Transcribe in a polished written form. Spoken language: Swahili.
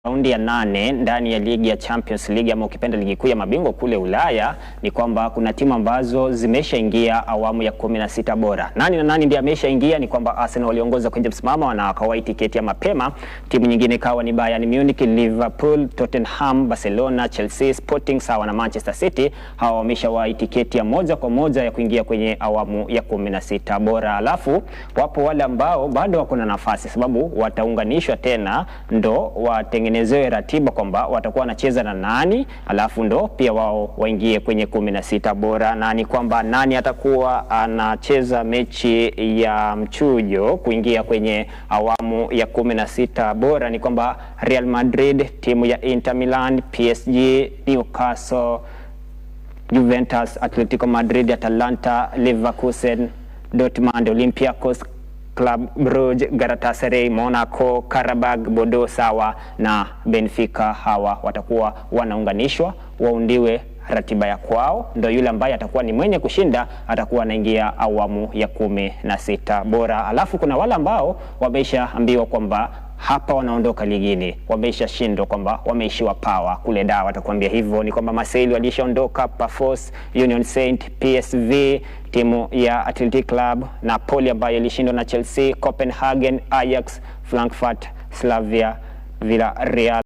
Raundi ya 8 ndani ya ligi ya Champions League ama ukipenda ligi kuu ya mabingwa kule Ulaya ni kwamba kuna timu ambazo zimeshaingia awamu ya 16 bora. Nani na nani ndiye ameshaingia? Ni kwamba Arsenal waliongoza kwenye msimamo na wakawahi tiketi ya mapema. Timu nyingine ikawa ni Bayern Munich, Liverpool, Tottenham, Barcelona, Chelsea, Sporting sawa na Manchester City. Hawa wameshawahi tiketi ya moja kwa moja ya kuingia kwenye awamu ya 16 bora. Alafu wapo wale ambao bado wako na nafasi, sababu wataunganishwa tena ndo watengenezewe ratiba kwamba watakuwa wanacheza na nani, alafu ndo pia wao waingie kwenye 16 bora, na ni kwamba nani atakuwa anacheza mechi ya mchujo kuingia kwenye awamu ya 16 bora ni kwamba Real Madrid, timu ya Inter Milan, PSG, Newcastle, Juventus, Atletico Madrid, Atalanta, Leverkusen, Dortmund, Olympiacos, Club Brugge, Galatasaray, Monaco, Karabag, Bordeaux sawa na Benfica. Hawa watakuwa wanaunganishwa waundiwe ratiba ya kwao, ndo yule ambaye atakuwa ni mwenye kushinda atakuwa anaingia awamu ya 16 bora. Alafu kuna wale ambao wameshaambiwa kwamba hapa wanaondoka ligini, wameshashindwa kwamba wameishiwa power kule da, watakuambia hivyo ni kwamba Marseille walishaondoka, Pafos, Union Saint, PSV, timu ya Athletic Club, Napoli ambayo ilishindwa na Chelsea, Copenhagen, Ajax, Frankfurt, Slavia, Villarreal.